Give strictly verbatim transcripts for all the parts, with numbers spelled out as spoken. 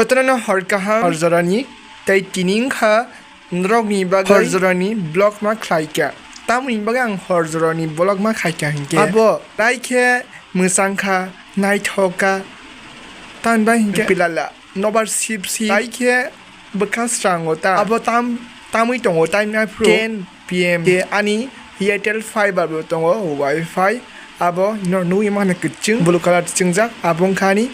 Jotono hor kaham hor jorani, tei tini wngkha norokni bagwi hor jorani vlog ma khlaikha. Tamoni bagwi ang hor jorani vlog ma khaikha hinkhe, abo laikhe mwchangkha, naithokha, tamni bagwi hinkhe pilala nobar sip sip laikhe bwkha srango ta. Abo tam tamwi tongo time naphuru ten P M khe ani Airtel fiber bo tongo, wifi. Abo no nugwi mano kwchwng blue colour chingjak, abo wngkha ani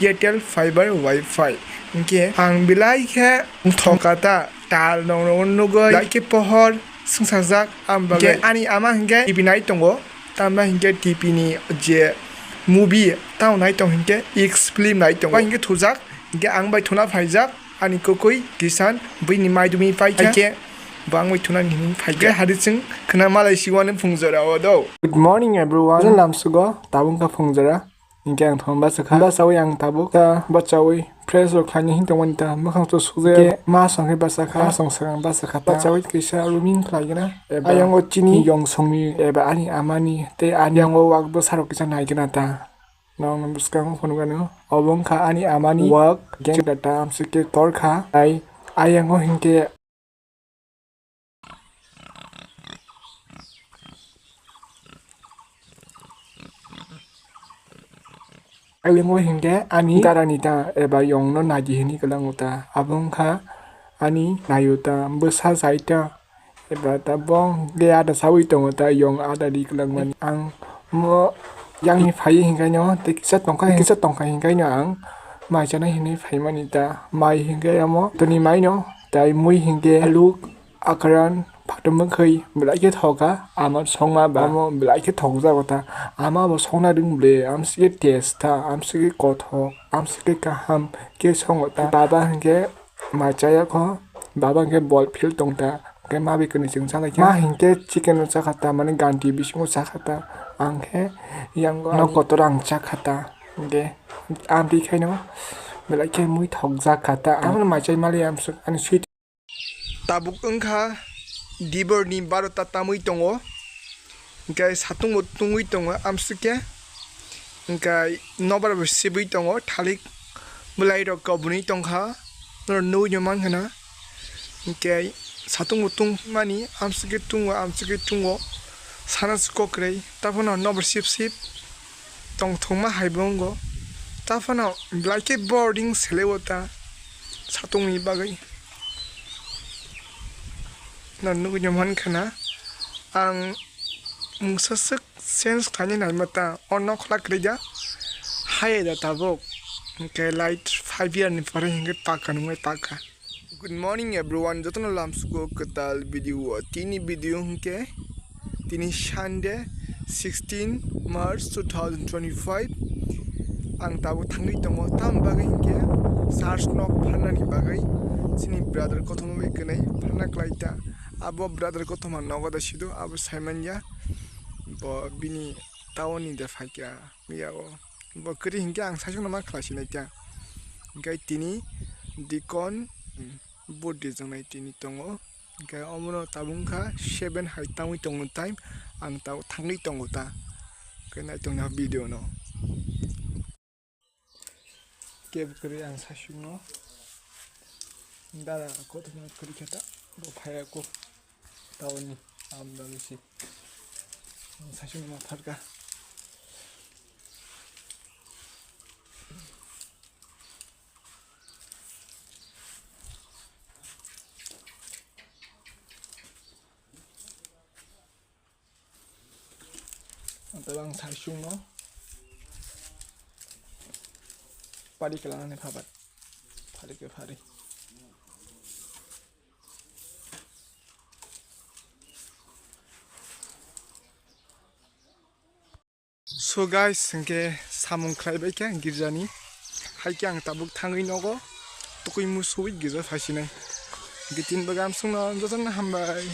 Airtel fiber wifi. Hinkhe ang belai khe wngthokha ta, tal rok no nugwi belai khe pohor swngchajak. Ang bagwi hinkhe ani ama hinkhe T V nai tongo, tamni hinkhe T V ni je movie tamo nai tong hinkhe X film nai tongo, hinkhe thujak, hinkhe ang bai thuna phaijak. Ani kwkwi kisan bini mai dumi paikha. Haikhe bo ang bai thunani hinwi phaikha. Hari chwng khwna malai siwani phungjora o do. Good morning everyone. Lamsugo tabuk wngkha phungjora. Hinkhe ang thon bachakha. Bachawi ang tabuk ta bachawi fresh rok khlaini hin tongmani ta mwkhang to sujak. Hinkhe ma songkhe bachakha. Ma song swkang bachakha ta. Bachawi kaisa rooming khlaigena. Eba ayang o chini yong songni eba ani amani tei ani yang o wak bwsarok kisa naigena ta. Nokni bwskango phunukgano obo wngkha ani amani wak, gang data amsike torkha, ai ayango hinkhe ayango hinkhe ani darani ta eba yongno naidi hinwi kwlango ta, abo wngkha ani nayu ta, bwsa chai ta. Eba tabok ge ada sawi tongo ta yong ada ri kwlangmani. Ang mo yang ni phai hinkhe no tei kisa tongkha, kisa tongkha hinkhe no ang mai chana hinwi phaimani ta. Mai hinkhe amo toni mai no tai mui hinkhe alu akran phatom wngkhai belai khe thoka ama songma ba amo belai khe thokjago ta. Ama bo songna ring ble amsike test ta, amsike kothok, amsike kaham khe songo ta. Baba hinkhe mai chaya kho, baba hinkhe ball field tong ta, hinkhe ma bai kwnwi chwng cha lai kha. Ma hinkhe chicken no cha kha ta, mane ganti bisingo cha kha ta, ang khe yang nok kotor ang cha kha ta, hinkhe amtwi khaino belai khe mui thok jak kha ta. Ang mai chai mali amswk ani sweet. Tabuk wngkha dibor ni barota tamwi tongo. Hinkhe satung bo tungwi tongo amswk khe. Hinkhe nobar bo sibwi tongo, thalik bwlai rok koboni tongkha, norok nugwi no mankha na. Hinkhe satung bo tungmani amswk khe tungo, amswk khe tungo, sana se kok kwrwi, taphano nobar sip sip tongthokma hai bo wngo, taphano belai khe boring sele o ta satung ni bagwi. Norok nugwi no mankha na, ang mungsa swk change khlaina naima ta, o nok khwlak kwrwi da, hai da tabuk, hinkhe light five year ni pore hinkhe paka nungwi paka. Good morning everyone, jotono lamsugo kwtal video o. Tini video hinkhe tini Sunday sixteen March two thousand twenty-five. Ang tabuk thangwi tongo, tam bagwi hinkhe church nok pharnani bagwi chini brother kothoma bai kwnwi pharna khlai ta. Abo brother kothoma nogo da sido, abo saimanya bo bini town ni da phaikha. Yao bo kwrwi hinkhe ang saichung no ma khlai sinai ta. Hinkhe tini deacon, hmm, vote rijak nai tini tongo. Hinkhe omono tabuk wngkha seven hai tangwi tongo time. Ang tabuk thangwi tongo ta. Hinkhe nai tongna video no. Kebo kwrwi ang saichung no. Dara kothoma kwrwi khe ta. Bo phaiya ko. Tauni amda bisi. Saichung ma pharka. Tabang saichung no. Pari kelang ni phabat. Pari ke pari. So guys, hinkhe samung khlai bai khe girjani, hai khe ang tabuk thangwi nogo tukui musuwi girja phaisinai. Hinkhe tini bagwi amsukno jotono hambai.